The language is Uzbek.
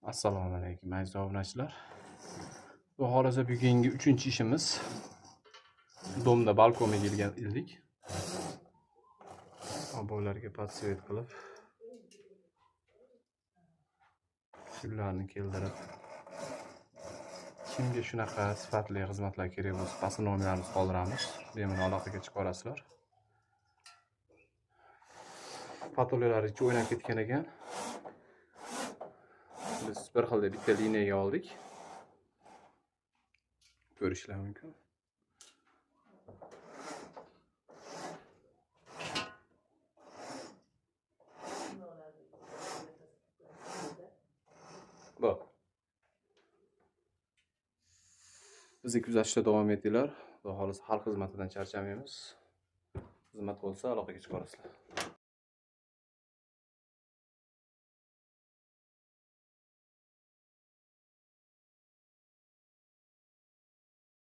Assalomu alaykum, aziz obunachilar. Xudo xohlasa, bugungi uchinchi ishimiz domda balkonga kelgan edik. Oboylarga podsvet qilib, gullarni keltirib, kimga shunaqa sifatli xizmatlar kerak bo'lsa, pastda nomerlarimizni qoldiramiz. Bemalol aloqaga chiqa olasizlar. Patolyalar ichi o'ynab ketgan ekan. Biz bir xilda bitta liniyaga oldik. Ko'rishlar mumkin. Bu. Bizni kuzatishda davom etinglar. Xudo xohlasa, xalq xizmatidan charchamaymiz. Xizmat bo'lsa, aloqaga chiqa olasizlar.